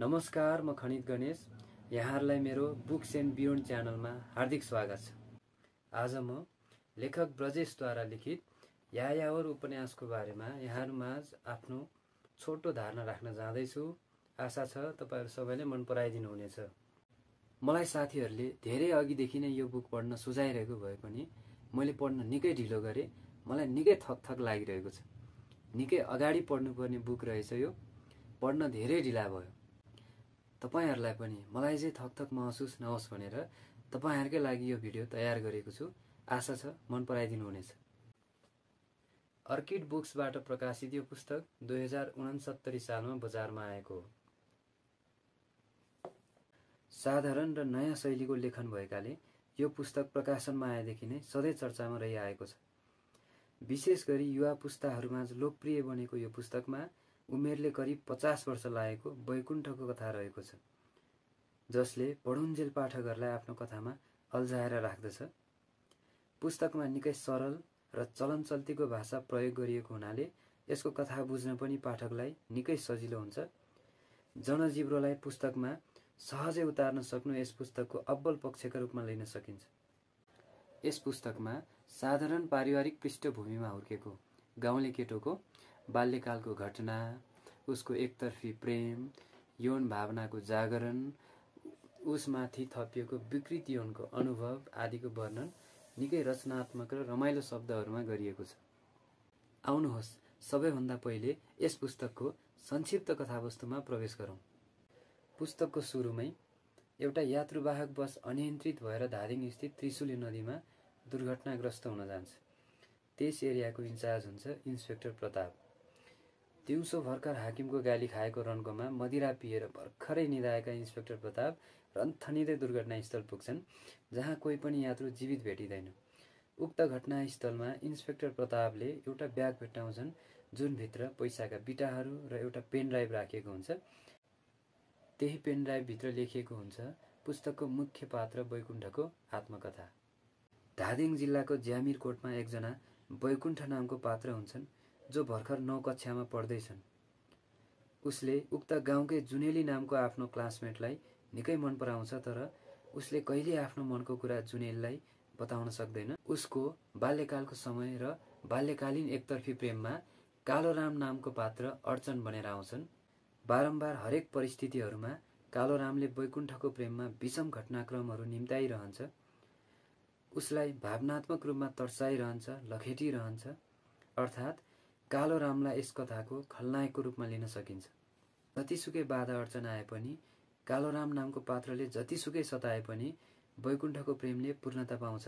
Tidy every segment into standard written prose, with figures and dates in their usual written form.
नमस्कार, म खनित गणेश। यहाँहरूलाई मेरो बुक्स एन्ड बियोन्ड च्यानलमा हार्दिक स्वागत छ। आज म लेखक ब्रजेशद्वारा लिखित यायावर उपन्यासको बारेमा यहाँहरूमाझ आफ्नो छोटो धारणा राख्न जाँदैछु। आशा छ तपाईहरु सबैले मन पराइदिनु हुनेछ। मलाई साथीहरूले धेरै अघिदेखि नै यो बुक पढ्न सुझाइरहेको भए पनि मैले पढ्न निकै ढिलो गरे। मलाई निकै थक लागिरहेको छ। निकै अगाडि पढ्नुपर्ने बुक रहेछ यो। पढ्न धेरै ढिला भयो। तपाईहरुलाई पनि मलाई चाहिँ थक महसुस नहोस् भनेर तपाईहरुकै लागि यो भिडियो तयार गरेको छु। आशा छ मन पराइदिनु हुनेछ। अर्किड बुक्सबाट प्रकाशित यो पुस्तक 2069 सालमा बजारमा आएको हो। साधारण र नयाँ शैलीको लेखन भएकाले यो पुस्तक प्रकाशनमा आएदेखि नै सधैँ चर्चामा रहिआएको छ। विशेष गरी युवा पुस्ताहरूमाझ लोकप्रिय बनेको यो पुस्तकमा उमेरले करिब 50 वर्ष लागेको वैकुण्ठको कथा रहेको छ, जसले पढुन्जेल पाठकहरूलाई आफ्नो कथामा अल्झाएर राख्दछ। पुस्तकमा निकै सरल र चलनचल्तीको भाषा प्रयोग गरिएको हुनाले यसको कथा बुझ्न पनि पाठकलाई निकै सजिलो हुन्छ। जनजीव्रोलाई पुस्तकमा सहजै उतार्न सक्नु यस पुस्तकको अब्बल पक्षका रूपमा लिन सकिन्छ। यस पुस्तकमा साधारण पारिवारिक पृष्ठभूमिमा हुर्केको गाउँले केटोको बाल्यकालको घटना, उसको एकतर्फी प्रेम, यौन भावनाको जागरण, उसमाथि थपिएको विकृत यौनको अनुभव आदिको वर्णन निकै रचनात्मक र रमाइलो शब्दहरूमा गरिएको छ। आउनुहोस् सबैभन्दा पहिले यस पुस्तकको संक्षिप्त कथावस्तुमा प्रवेश गरौँ। पुस्तकको सुरुमै एउटा यात्रुवाहक बस अनियन्त्रित भएर धादिङ स्थित त्रिशुली नदीमा दुर्घटनाग्रस्त हुन जान्छ। त्यस एरियाको इन्चार्ज हुन्छ इन्सपेक्टर प्रताप। दिउँसो भर्खर हाकिमको गाली खाएको रन्कोमा मदिरा पिएर भर्खरै निदाएका इन्सपेक्टर प्रताप रन्थनिँदै दुर्घटनास्थल पुग्छन्, जहाँ कोही पनि यात्रु जीवित भेटिँदैन। उक्त घटनास्थलमा इन्सपेक्टर प्रतापले एउटा ब्याग भेट्टाउँछन्, जुन भित्र पैसाका बिटाहरू र एउटा पेन ड्राइभ राखिएको हुन्छ। त्यही पेन ड्राइभ भित्र लेखिएको हुन्छ पुस्तकको मुख्य पात्र वैकुण्ठको आत्मकथा। धादिङ जिल्लाको ज्यामिरकोटमा एकजना वैकुण्ठ नामको पात्र हुन्छन्, जो भर्खर 9 कक्षामा पढ्दैछन्। उसले उक्त गाउँकै जुनेली नामको आफ्नो क्लासमेटलाई निकै मन पराउँछ, तर उसले कहिले आफ्नो मनको कुरा जुनेलीलाई बताउन सक्दैन। उसको बाल्यकालको समय र बाल्यकालीन एकतर्फी प्रेममा कालोराम नामको पात्र अडचन बनेर आउँछन्। बारम्बार हरेक परिस्थितिहरूमा कालोरामले वैकुण्ठको प्रेममा विषम घटनाक्रमहरू निम्ताइरहन्छ। उसलाई भावनात्मक रूपमा तर्साइरहन्छ, लखेटिरहन्छ। अर्थात् कालोरामलाई यस कथाको खलनायकको रूपमा लिन सकिन्छ। जतिसुकै बाधा अडचन आए पनि, कालोराम नामको पात्रले जतिसुकै सताए पनि वैकुण्ठको प्रेमले पूर्णता पाउँछ।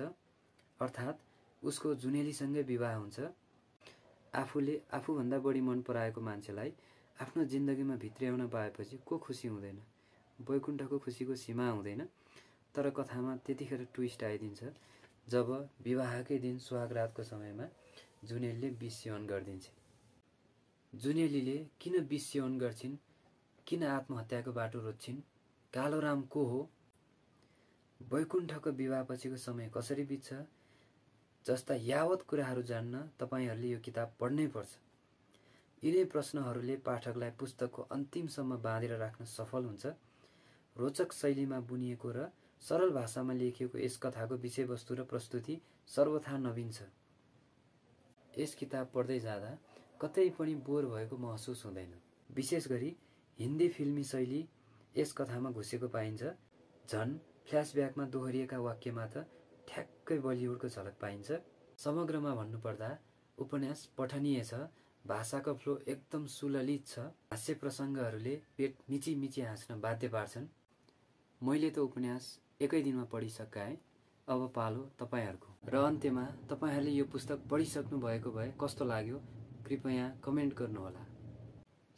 अर्थात् उसको जुनेलीसँगै विवाह हुन्छ। आफूले आफूभन्दा बढी मन पराएको मान्छेलाई आफ्नो जिन्दगीमा भित्र्याउन पाएपछि को खुसी हुँदैन? वैकुण्ठको खुसीको सीमा हुँदैन। तर कथामा त्यतिखेर ट्विस्ट आइदिन्छ, जब विवाहकै दिन सुहागरातको समयमा जुनेलीले विष सेवन गरिदिन्छ। जुनेलीले किन विष सेवन गर्छिन्, किन आत्महत्याको बाटो रोज्छिन्, कालोराम को हो, वैकुण्ठको विवाहपछिको समय कसरी बित्छ, जस्ता यावत कुराहरू जान्न तपाईहरूले यो किताब पढ्नै पर्छ। यिनै प्रश्नहरूले पाठकलाई पुस्तकको अन्तिमसम्म बाँधेर राख्न सफल हुन्छ। रोचक शैलीमा बुनिएको र सरल भाषामा लेखिएको यस कथाको विषयवस्तु र प्रस्तुति सर्वथा नवीन छ। यस किताब पढ्दै जाँदा कतै पनि बोर भएको महसुस हुँदैन। विशेष गरी हिन्दी फिल्मी शैली यस कथामा घुसेको पाइन्छ। झन् फ्ल्यासब्याकमा दोहोरिएका वाक्यमा त ठ्याक्कै बलिउडको झलक पाइन्छ। समग्रमा भन्नुपर्दा उपन्यास पठनीय छ। भाषाको फ्लो एकदम सुललित छ। हास्य प्रसङ्गहरूले पेट मिची हाँस्न बाध्य पार्छन्। मैले त उपन्यास एकै दिनमा पढिसकाएँ। अब पालो तपाईहरूको। र अन्त्यमा तपाईहरूले यो पुस्तक पढिसक्नु भएको भए कस्तो लाग्यो कृपया कमेन्ट गर्नुहोला।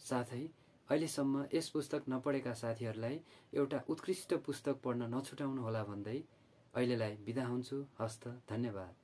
साथै अहिलेसम्म यस पुस्तक नपढेका साथीहरूलाई एउटा उत्कृष्ट पुस्तक पढ्न नछुटाउनुहोला भन्दै अहिलेलाई बिदा हुन्छु। हस्त, धन्यवाद।